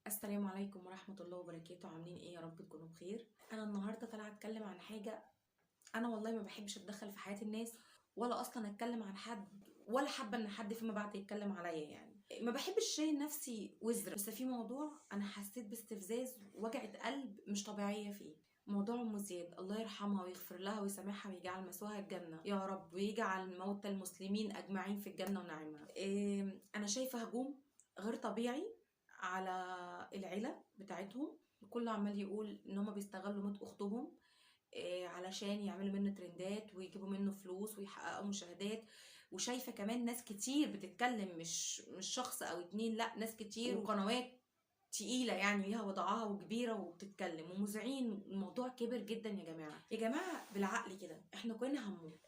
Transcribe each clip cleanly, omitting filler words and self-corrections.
السلام عليكم ورحمة الله وبركاته. عاملين ايه؟ يا رب تكونوا بخير. انا النهاردة طالعة اتكلم عن حاجة انا والله ما بحبش اتدخل في حياة الناس، ولا اصلا اتكلم عن حد، ولا حابة ان حد فيما بعد يتكلم عليا. يعني ما بحبش شايل نفسي وزر، بس في موضوع انا حسيت باستفزاز وجعة قلب مش طبيعية فيه. موضوع ام زياد، الله يرحمها ويغفر لها ويسامحها ويجعل مثواها الجنة يا رب، ويجعل موتى المسلمين اجمعين في الجنة ونعيمها. انا شايفة هجوم غير طبيعي على العيلة بتاعتهم، الكل عمال يقول ان هما بيستغلوا موت اختهم علشان يعملوا منه ترندات ويجيبوا منه فلوس ويحققوا مشاهدات. وشايفة كمان ناس كتير بتتكلم، مش شخص او اتنين، لا ناس كتير وقنوات تقيلة يعني ليها وضعها وكبيرة وبتتكلم ومذيعين. الموضوع كبر جدا يا جماعة. يا جماعة بالعقل كده احنا كلنا هنموت،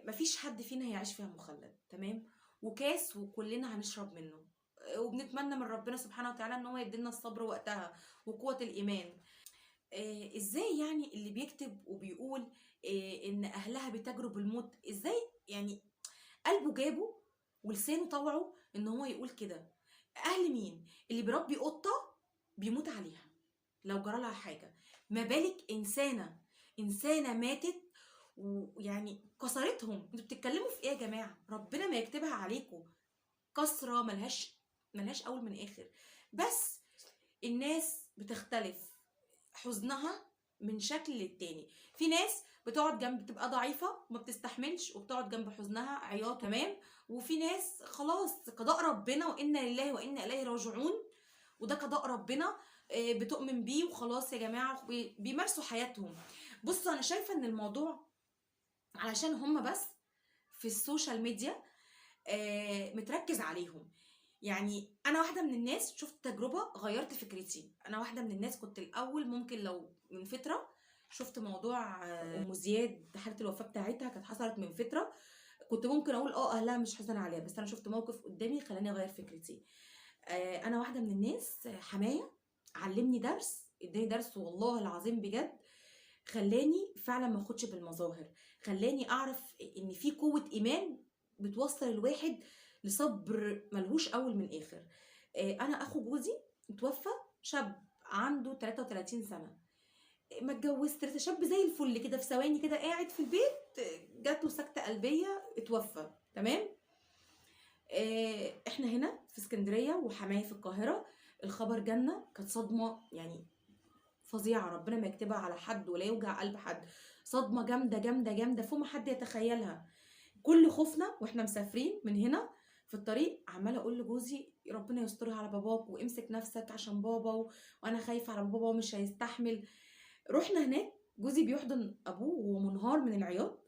مفيش حد فينا هيعيش فيها مخلد، تمام؟ وكاس وكلنا هنشرب منه، وبنتمنى من ربنا سبحانه وتعالى ان هو يدينا الصبر وقتها وقوة الايمان. ازاي يعني اللي بيكتب وبيقول ان اهلها بتجرب الموت، ازاي يعني قلبه جابه ولسانه طوعه ان هو يقول كده؟ اهل مين اللي بيربي قطة بيموت عليها لو جرى لها حاجة؟ ما بالك انسانه ماتت ويعني كسرتهم. انتوا بتتكلموا في ايه يا جماعة؟ ربنا ما يكتبها عليكم كسره ملهاش اول من اخر. بس الناس بتختلف حزنها من شكل للتاني. في ناس بتقعد جنب، بتبقى ضعيفة وما بتستحملش وبتقعد جنب حزنها عياط، تمام؟ وفي ناس خلاص قضاء ربنا وانا لله وانا اليه راجعون، وده قضاء ربنا بتؤمن بيه وخلاص يا جماعة، بيمارسوا حياتهم. بصوا انا شايفه ان الموضوع علشان هم بس في ال social media متركز عليهم. يعني انا واحدة من الناس شفت تجربه غيرت فكرتي. انا واحدة من الناس كنت الاول ممكن لو من فترة شفت موضوع ام زياد، حاله الوفاة بتاعتها كانت حصلت من فترة، كنت ممكن اقول اهلها مش حزن عليها، بس انا شفت موقف قدامي خلاني اغير فكرتي. انا واحدة من الناس حماية علمني درس، اداني درس والله العظيم بجد، خلاني فعلا ما اخدش بالمظاهر، خلاني اعرف ان في قوة ايمان بتوصل الواحد لصبر ملهوش اول من اخر. انا اخو جوزي اتوفى، شاب عنده 33 سنة، ما اتجوزت، شاب زي الفل كده، في ثواني كده قاعد في البيت جاته سكته قلبية اتوفى، تمام؟ احنا هنا في اسكندرية وحماية في القاهرة. الخبر جالنا كانت صدمة يعني فظيعة، ربنا ما يكتبها على حد ولا يوجع قلب حد، صدمة جامدة جامدة جامدة فوق ما حد يتخيلها. كل خوفنا واحنا مسافرين من هنا في الطريق عماله اقول لجوزي ربنا يسترها على باباك وامسك نفسك عشان بابا، وانا خايفة على بابا ومش هيستحمل. رحنا هناك جوزي بيحضن ابوه ومنهار من العياط.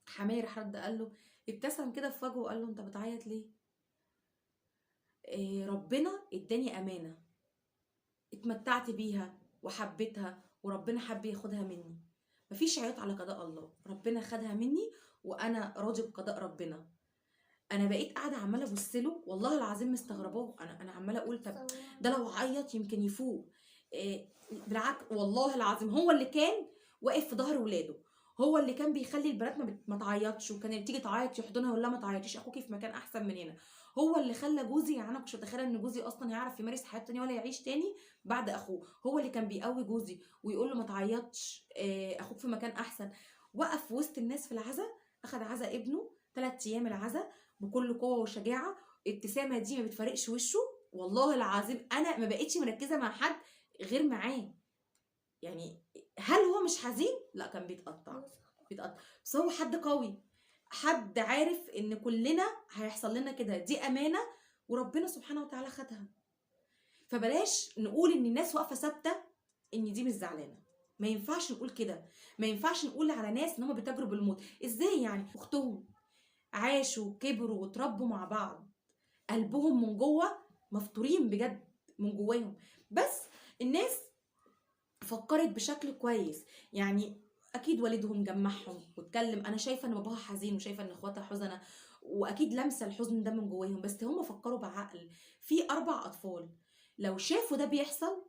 حماية راح رد قال له، ابتسم كده في وجهه وقال له انت بتعيط ليه؟ إيه ربنا اداني امانه اتمتعت بيها وحبيتها وربنا حب ياخدها مني، مفيش عياط على قضاء الله، ربنا خدها مني وانا راضي بقضاء ربنا. انا بقيت قاعدة عماله ابص له والله العظيم مستغرباه، انا عماله اقول طب ده لو عيط يمكن يفوق. إيه بالعكس والله العظيم هو اللي كان واقف في ظهر ولاده، هو اللي كان بيخلي البنات ما تعيطش، وكان اللي تيجي تعيط يحضنها ويقول لها ما تعيطيش اخوكي في مكان احسن من هنا. هو اللي خلى جوزي، يعني انا كنتش متخيله ان جوزي اصلا هيعرف يمارس حياته تاني ولا يعيش تاني بعد اخوه، هو اللي كان بيقوي جوزي ويقول له ما تعيطش اخوك في مكان احسن. وقف وسط الناس في العزاء، اخد عزاء ابنه 3 ايام العزاء بكل قوة وشجاعة، الابتسامة دي ما بتفارقش وشه والله العظيم. انا ما بقتش مركزه مع حد غير معاه. يعني هل هو مش حزين؟ لا كان بيتقطع بيتقطع، بس هو حد قوي، حد عارف ان كلنا هيحصل لنا كده، دي امانه وربنا سبحانه وتعالى خدها. فبلاش نقول ان الناس واقفة ثابتة ان دي مش زعلانة، ما ينفعش نقول كده، ما ينفعش نقول على ناس ان هم بيتاجروا بالموت. ازاي يعني؟ اختهم عاشوا كبروا وتربوا مع بعض، قلبهم من جوه مفطورين بجد من جواهم. بس الناس فكرت بشكل كويس، يعني اكيد والدهم جمعهم واتكلم. انا شايفه ان باباها حزين وشايفه ان اخواتها حزنه، واكيد لمسه الحزن ده من جواهم، بس هم فكروا بعقل. في 4 اطفال لو شافوا ده بيحصل،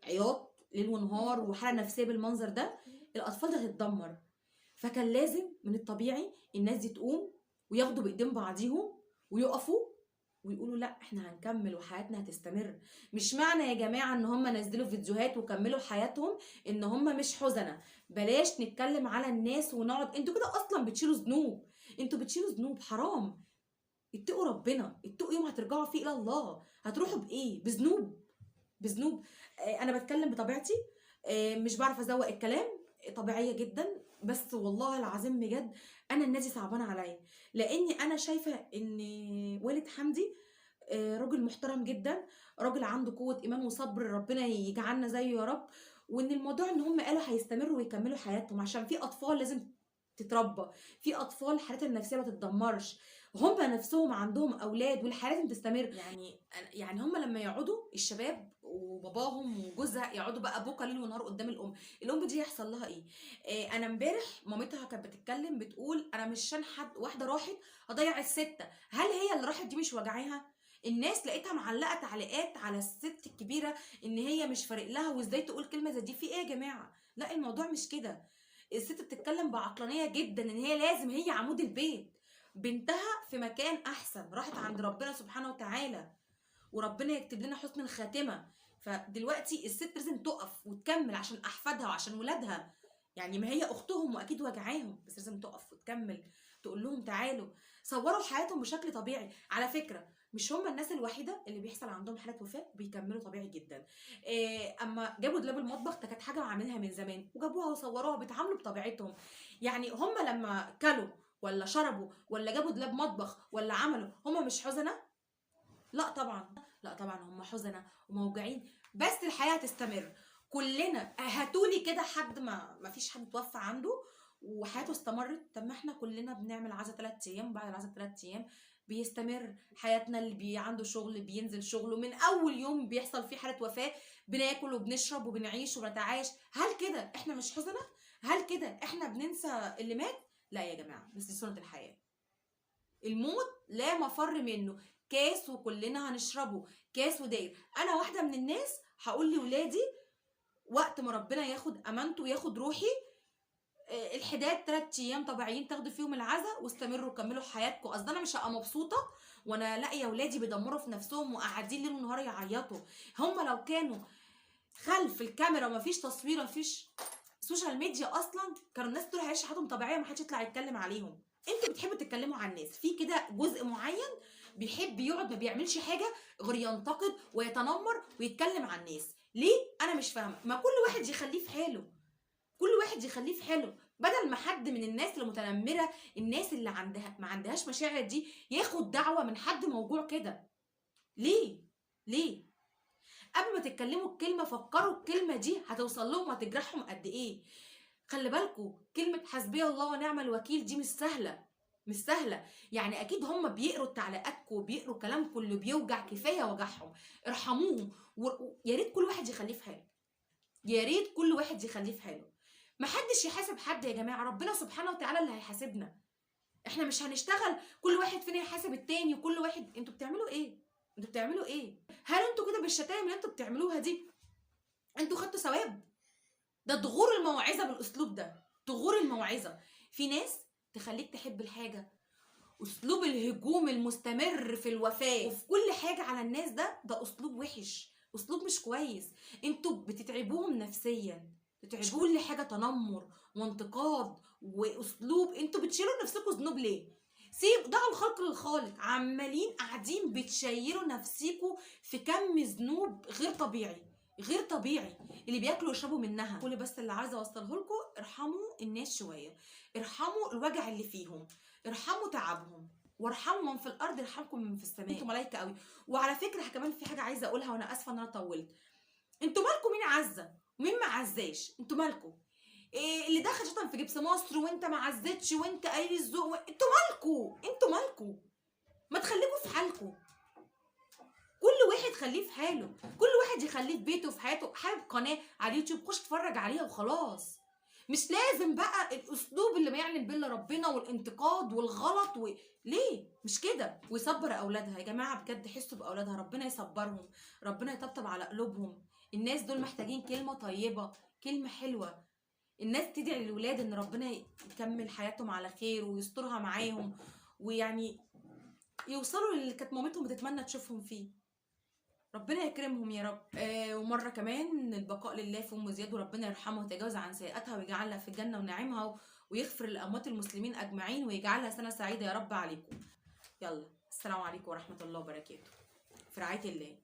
عياط ليل ونهار وحاله نفسية بالمنظر ده، الاطفال ده هتتدمر. فكان لازم من الطبيعي الناس دي تقوم وياخدوا بايدين بعضيهم ويقفوا ويقولوا لا احنا هنكمل وحياتنا هتستمر. مش معنى يا جماعة ان هم نزلوا فيديوهات وكملوا حياتهم ان هم مش حزنه. بلاش نتكلم على الناس ونقعد، انتوا كده اصلا بتشيلوا ذنوب، انتوا بتشيلوا ذنوب، حرام. اتقوا ربنا، اتقوا يوم هترجعوا فيه الى الله، هتروحوا بايه؟ بذنوب، بذنوب. انا بتكلم بطبيعتي، مش بعرف ازوق الكلام، طبيعية جدا، بس والله العظيم بجد انا الناس دي صعبانه عليا، لاني انا شايفه ان والد حمدي راجل محترم جدا، راجل عنده قوة ايمان وصبر، ربنا يجعلنا زيه يا رب. وان الموضوع ان هم قالوا هيستمروا ويكملوا حياتهم، عشان في اطفال لازم تتربى، في اطفال حالتها النفسية ما تتدمرش، هم نفسهم عندهم اولاد والحياة لازم تستمر. يعني هم لما يقعدوا الشباب وباباهم وجوزها يقعدوا بقى بكره ليل ونهار قدام الام، الام دي يحصل لها ايه؟ انا امبارح مامتها كانت بتتكلم بتقول انا مش عشان حد واحدة راحت هضيع الستة، هل هي اللي راحت دي مش وجعاها؟ الناس لقيتها معلقه تعليقات على الست الكبيرة ان هي مش فارق لها وازاي تقول كلمة زي دي، في ايه يا جماعة؟ لا الموضوع مش كده. الست بتتكلم بعقلانيه جدا ان هي لازم هي عمود البيت، بنتها في مكان احسن، راحت عند ربنا سبحانه وتعالى وربنا يكتب لنا حسن الخاتمة. فدلوقتي الست لازم تقف وتكمل عشان احفادها وعشان ولادها، يعني ما هي اختهم واكيد وجعاهم، بس لازم تقف وتكمل تقول لهم تعالوا. صوروا حياتهم بشكل طبيعي. على فكرة مش هم الناس الوحيدة اللي بيحصل عندهم حاله وفاه بيكملوا طبيعي جدا. اما جابوا دولاب المطبخ ده كانت حاجة عاملينها من زمان وجابوها وصوروها، بيتعاملوا بطبيعتهم. يعني هم لما كلوا ولا شربوا ولا جابوا دولاب مطبخ ولا عملوا، هم مش حزنه؟ لا طبعا، لا طبعا هم حزنه وموجعين، بس الحياة هتستمر. كلنا هاتولي كده حد ما فيش حد توفى عنده وحياته استمرت. طب ما احنا كلنا بنعمل عزا 3 ايام، وبعد العزا 3 ايام بيستمر حياتنا. اللي عنده شغل بينزل شغله، من اول يوم بيحصل فيه حاله وفاه بناكل وبنشرب وبنعيش وبنتعايش. هل كده احنا مش حزنه؟ هل كده احنا بننسى اللي مات؟ لا يا جماعة، بس دي سنة الحياة. الموت لا مفر منه، كاس وكلنا هنشربه، كاس وداير. انا واحدة من الناس هقول لولادي وقت ما ربنا ياخد امانته وياخد روحي، الحداد 3 ايام طبيعيين تاخدوا فيهم العزاء واستمروا كملوا حياتكم. اصل انا مش هبقى مبسوطة وانا لاقيه ولادي بيدمروا في نفسهم وقاعدين ليل ونهار يعيطوا. هم لو كانوا خلف الكاميرا ومفيش تصوير ومفيش social media اصلا، كانوا الناس دول هيعيشوا حياتهم طبيعية، ما حدش يطلع يتكلم عليهم. انتوا بتحبوا تتكلموا عن الناس، في كده جزء معين بيحب يقعد ما بيعملش حاجة غير ينتقد ويتنمر ويتكلم عن الناس. ليه؟ انا مش فاهمه. ما كل واحد يخليه في حاله، كل واحد يخليه في حاله، بدل ما حد من الناس المتنمره، الناس اللي عندها ما عندهاش مشاعر دي، ياخد دعوه من حد موجوع كده. ليه؟ ليه؟ قبل ما تتكلموا الكلمة فكروا الكلمة دي هتوصل لهم وهتجرحهم قد ايه. خلي بالكم كلمة حسبي الله ونعم الوكيل دي مش سهلة، مش سهلة. يعني اكيد هم بيقروا تعليقاتكم وبيقروا كلامكم اللي بيوجع، كفاية وجعهم، ارحموهم. ويا ريت كل واحد يخليه في حاله، يا ريت كل واحد يخليه في حاله. محدش يحاسب حد يا جماعة، ربنا سبحانه وتعالى اللي هيحاسبنا. احنا مش هنشتغل كل واحد فينا يحاسب التاني وكل واحد. انتوا بتعملوا ايه؟ انتوا بتعملوا ايه؟ هل انتوا كده بالشتايم اللي انتوا بتعملوها دي انتوا خدتوا ثواب؟ ده تغور الموعظة بالاسلوب ده، تغور الموعظة. في ناس تخليك تحب الحاجة، اسلوب الهجوم المستمر في الوفاة وفي كل حاجة على الناس ده اسلوب وحش، اسلوب مش كويس. انتوا بتتعبوهم نفسيا، بتتعبوا كل حاجة تنمر وانتقاد واسلوب. انتوا بتشيلوا نفسكم ذنوب ليه؟ سيب دعوا الخلق للخالق. عمالين قاعدين بتشيلوا نفسيكوا في كم ذنوب غير طبيعي، غير طبيعي، اللي بياكلوا ويشربوا منها. كل بس اللي عايزه اوصله لكم، ارحموا الناس شوية، ارحموا الوجع اللي فيهم، ارحموا تعبهم، وارحموا من في الارض يرحمكم من في السماء. انتوا ملايكة قوي. وعلى فكرة كمان في حاجة عايزه اقولها، وانا اسفه ان انا طولت. انتوا مالكم مين عزه ومين ما عزاش؟ انتوا مالكم إيه اللي دخل شتم في جبس مصر وانت ما عزتش وانت قليل الذوق انتوا مالكوا؟ انتوا مالكوا؟ ما تخليكوا في حالكوا. كل واحد خليه في حاله، كل واحد يخليه في بيته وفي حياته. حابب قناة على اليوتيوب خش اتفرج عليها وخلاص. مش لازم بقى الاسلوب اللي ما يعلم بالله ربنا والانتقاد والغلط ليه؟ مش كده. ويصبر اولادها يا جماعة، بجد حسوا باولادها، ربنا يصبرهم، ربنا يطبطب على قلوبهم. الناس دول محتاجين كلمة طيبة، كلمة حلوة. الناس تدعي للولاد ان ربنا يكمل حياتهم على خير ويسترها معاهم. ويعني يوصلوا للي كانت مامتهم بتتمنى تشوفهم فيه. ربنا يكرمهم يا رب. ومرة كمان البقاء لله في ام زياد، وربنا يرحمها ويتجاوز عن سيئاتها ويجعلها في الجنة ونعيمها، ويغفر لاموات المسلمين اجمعين، ويجعلها سنة سعيدة يا رب عليكم. يلا السلام عليكم ورحمة الله وبركاته، في رعاية الله.